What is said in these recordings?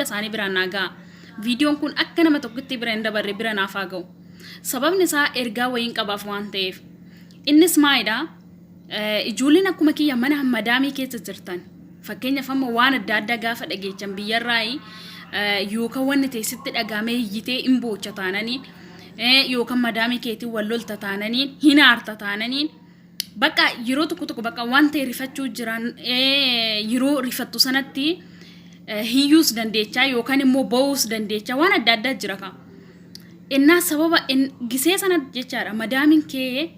isaanii biraan naa ga'a. Viidiyoon kun akka nama tokkotti bira hin dabarre bira naaf haa ga'u. Sababni isaa ergaa wayiin qabaaf waan ta'eef. Innis maalidha? Ijoolleen akkuma kiyya mana madaamii keessa jirtan. Fakkeenyaaf amma waan adda addaa gaafa dhageechan biyyarraayi yookaan wanni ta'e sitti dhagaamee hiyyitee hin boocha taananii yookaan madaamii keetiin wal lolta taananii hin aarta taananii bakka yeroo tokko tokko bakka waan ta'e rifachuu jiran yeroo rifattu sanatti hiyyuus dandeechaa yookaan immoo ba'uus dandeechaa waan adda addaa jira kaa. Innaa sababa gisee sana jechaadha madaamiin kee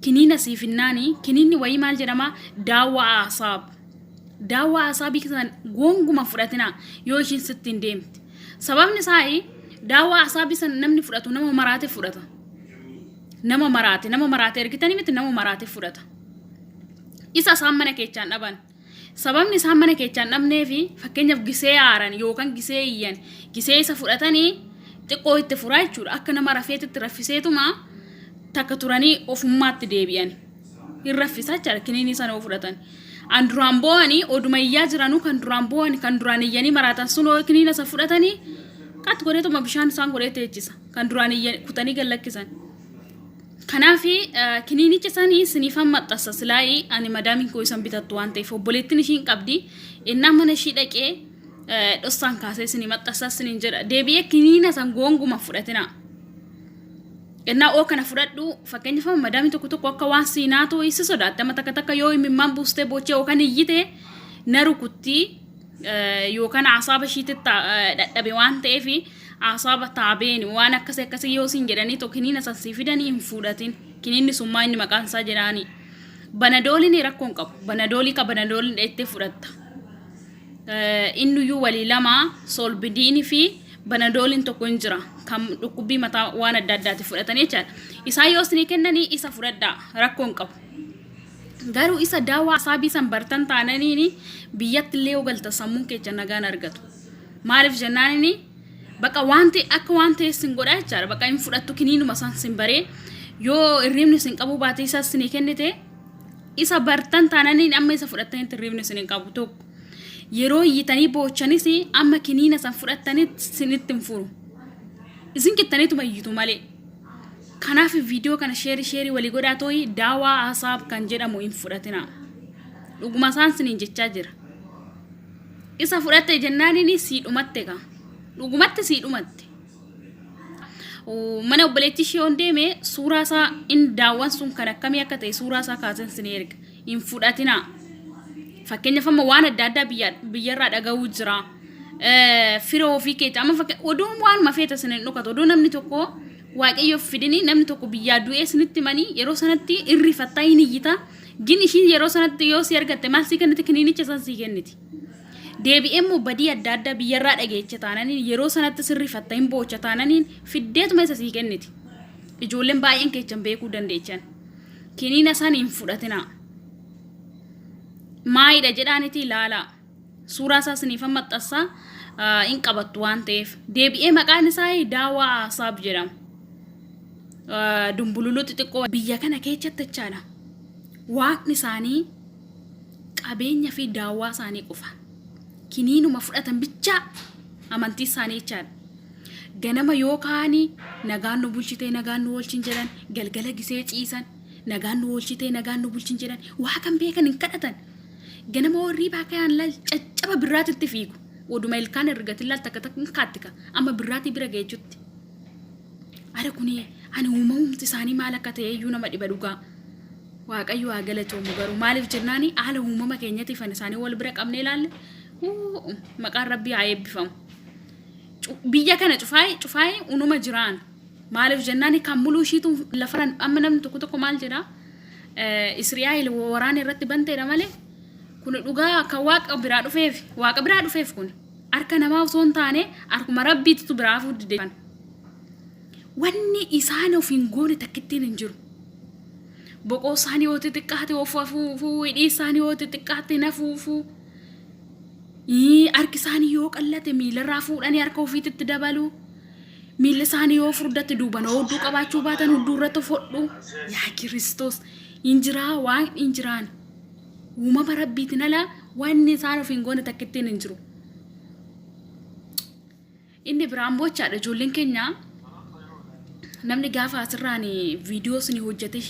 kiniina siif hinnaani kiniinni wayii maal jedhama daawwaa aasaab. Daawwaa asaabii san goonguma fudhatinaa yoo ishiin sitti hin deemte. Sababni isaa daawwaa asaabii san namni fudhatu nama maraate fudhata. Nama maraate nama maraate ergitanii miti nama maraate fudhata. Isa isaan mana keechaan dhaban. Sababni isaan mana keechaan dhabnee fi fakkeenyaaf gisee aaran yookaan gisee iyyan gisee isa fudhatanii xiqqoo itti furaa jechuudha. Akka nama rafeetitti raffiseetuma takka turanii ofummaatti deebi'an. Hin raffisa jechaadha kiniinii sana yoo fudhatan. An duraan boo'anii oduma iyyaa jiranuu kan duraan boo'an kan duraan iyyanii maraatan sun yoo kiniina isa fudhatanii qat godheetuma bishaan isaan godhee teechisa. Kan duraan iyyan kutanii gad lakkisan. Kanaaf kiniinicha sanii isiniifan maxxansa silaayii ani madaamiin koo isan bitattu waan ta'eef obboleettiin ishiin qabdi innaa mana ishii dhaqee dhossaan kaasee isinii maxxansa isiniin jedha deebi'ee kiniina san goonguma fudhatina. Innaa oo kana fudhadhu fakkeenyaaf amma madaamiin tokko tokko akka waan siinaa ta'u si sodaatte amma takka takka yoo imimmaan buustee boochee yookaan iyyite na rukuttii yookaan asaaba ishiitti dhadhabe waan ta'eef asaaba taabeen waan akkasii akkasii yoo siin jedhanii tokko kiniina san sii fidanii hin fuudhatin kiniinni sun maa inni maqaan isaa jedhaanii banadooliin rakkoo hin qabu banadoolii ka banadooliin dheettee fudhatta innuyyuu walii lama soolbidiinii fi banadooliin tokko hin jira kan dhukkubbii mataa waan adda addaati fudhatanii jechaadha isaan yoo isinii kennanii isa fudhadhaa rakkoo hin qabu. Garuu isa daawaa asaabii san bartan taananiini biyyatti illee yoo galta sammuun keecha nagaan argatu. Maaliif jennaanini baqa wanti akka waan ta'e sin godha jechaadha. Baqa hin fudhattu kiniinuma san sin baree yoo hirribni sin qabuu baate isa sinii kennite isa bartan taananiin amma isa fudhattanitti hirribni sin hin qabu tokko. Yeroo iyyitanii boochanis amma kiniina san fudhattanitti sinitti hin furu. Isin kittaniituma iyyitu malee. Kanaaf viidiyoo kana sheerii sheerii walii godhaa tooyi daawaa asaab kan jedhamu hin fudhatinaa. Dhuguma isaan siniin jechaa jira. Isa fudhatte jennaan inni sii dhumatte kaa. Dhugumatti sii dhumatte. Mana obboleettii ishee yoon deeme suuraa isaa in daawwan sun kan akkamii akka ta'e suuraa isaa kaaseen sinii erga. Hin fudhatinaa. Fakkeenyaaf amma waan adda addaa biyyarraa dhaga'uu jira. Fira ofii keetti amma oduun waanuma feeta isin hin dhokatu. Oduu namni tokko waaqayyoof fidini namni tokko biyyaa du'ee isinitti himanii yeroo sanatti hin rifattaa hin iyyita. Gin ishiin yeroo sanatti yoo si argatte maal sii kenniti kiniinicha san sii kenniti. Deebi'ee immoo badii adda addaa biyyarraa dhageecha taananiin yeroo sanatti sin rifatta hin boocha taananiin fiddeetuma isa sii kenniti. Ijoolleen baay'een keechan beekuu dandeechan. Kiniina san hin fudhatinaa. Maayidha jedhaaniti ilaalaa. Suuraa isaa isiniifan maxxansaa hin qabattu waan ta'eef. Deebi'ee maqaan isaa daawaa aasaab jedhama. Dumbululuu xixiqqoo biyya kana keessatti jechaadha. Waaqni isaanii qabeenya fi daawwaa isaanii qofa. Kiniinuma fudhatan bichaa amantii isaanii jechaadha. Ganama yoo ka'anii nagaan nu bulchitee nagaan nu oolchin jedhan galgala gisee ciisan nagaan nu oolchitee nagaan nu bulchin jedhan waa kan beekan hin kadhatan. Ganama warrii baakayaan laal caccaba birraatitti fiigu. Oduma ilkaan ergatin laal takka takka hin kaattika. Amma birraatii bira geechutti. Ara kuni ani uumamumti isaanii maal akka ta'e iyyuu nama dhiba dhugaa. Waaqayyo haa galatoomu garuu maaliif jennaani haala uumama keenyatiif ani isaanii wal bira qabnee ilaalle maqaan rabbii haa eebbifamu. Biyya kana cufaayee cufaayee unuma jiraan. Maaliif jennaani kan muluu ishiitu lafarran amma namni tokko tokko maal jedhaa Isri'aayil waraana irratti banteedha malee kun dhugaa kan waaqa biraa dhufeef waaqa biraa dhufeef kun harka namaa osoo hin taane harkuma rabbiitu biraa hafuu dide. Wanni isaan of hin goone takkittiin hin jiru. Boqoo isaanii yoo xixiqqaate of afuufuu, hidhii isaanii yoo xixiqqaate hin afuufuu. Harki isaanii yoo qallate miilarraa fuudhanii harka ofiititti dabalu. Miilli isaanii yoo furdate duuban yoo hudduu qabaachuu baatan hudduu irratti of hodhu. Yaa Kiristoos hin jiraa waan hin jiraan. Uumama rabbiitiin ala wanni isaan of hin goone takkittiin hin jiru. Inni biraan bochaadha ijoolleen keenya namni gaafa asirraan viidiyoo isinii hojjete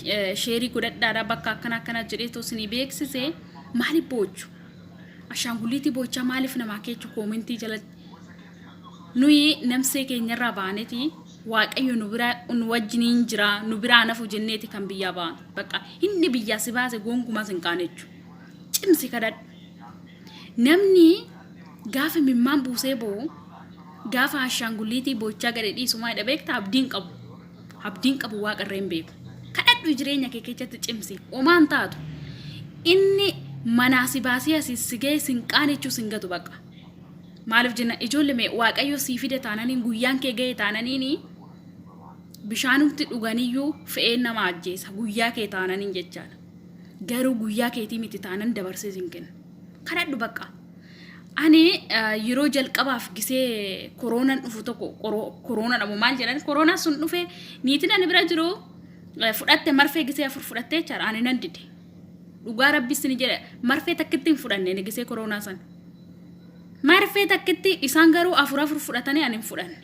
sheerii godhadhaadha bakka akkana akkana jedhee too isinii beeksise maaliif boochu? Ashaangulliitii boochaa maaliif namaa keechu koomentii jalatti? Nuyi namsee keenyarraa baaneti Waaqayyo nu bira nu wajjiniin jira nu biraa nafu jenneeti kan biyyaa baanu. Bakka inni biyyaa si baase gonkumaa sin qaanechu. Cimsi kadhadhu. Namni gaafa mimmaan buusee boo'u gaafa ashaangulliitii boochaa gadi dhiisu maalidha beektaa abdiin qabu. Abdiin qabu waaqa irra hin beeku. Kadhadhu jireenya kee keessatti cimsi. Homaan taatu. Inni manaa si baasee asii si ga'e sin qaanechuu sin gatu baqa. Maaliif jenna ijoollee mee waaqayyo sii fide taananiin guyyaan kee ga'e taananiin bishaanumti dhuganiyyuu fe'een nama ajjeesa guyyaa kee taananiin jechaadha. Garuu guyyaa keetii miti taanan dabarsee sin kenna. Kadhadhu bakka. Ani yeroo jalqabaaf gisee koroonan dhufu tokko koroona dhabu maal jedhan koroonaan sun dhufe niitiin ani bira jiru fudhatte marfee gisee afur fudhatte jechaadha ani nan dide. Dhugaa rabbi isin jedha marfee takkitti hin fudhanne ani gisee koroonaa san. Marfee takkitti isaan garuu afur afur fudhatanii ani hin fudhanne.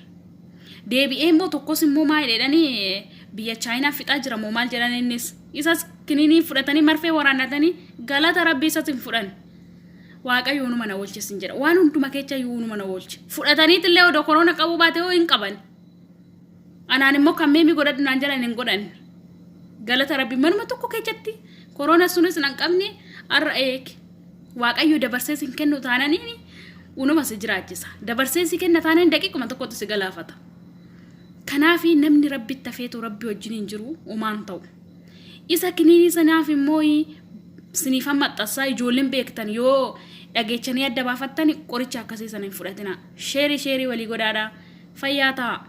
Deebi'ee immoo tokkos immoo maal jedhanii biyya chaayinaa fixaa jira moo maal jedhan innis isas kiniinii fudhatanii marfee waraannatanii galata rabbii isas hin fudhanne. Waaqayyo unuma na oolche sin jedha. Waan hunduma keessa iyyuu unuma na oolche. Fudhataniitillee odoo koroona qabuu baate hoo hin qaban. Anaan immoo kan meemii godhadhu naan jedhan hin godhanne. Galata rabbii manuma tokko keessatti koroona sunis nan qabne har'a eegi. Waaqayyo dabarsee sin kennu taananiin unuma si jiraachisa. Dabarsee si kenna taanaan daqiiquma tokkotti si galaafata. Kanaaf namni rabbitti hafeetu rabbi wajjin hin jiru homaan ta'u. Isa kiniinii sanaaf immoo siniifan maxxansaa ijoolleen beektan yoo dhageechanii adda baafattan qoricha akkasii sana hin fudhatina. Sheerii sheerii walii godhaadha. Fayyaa ta'a.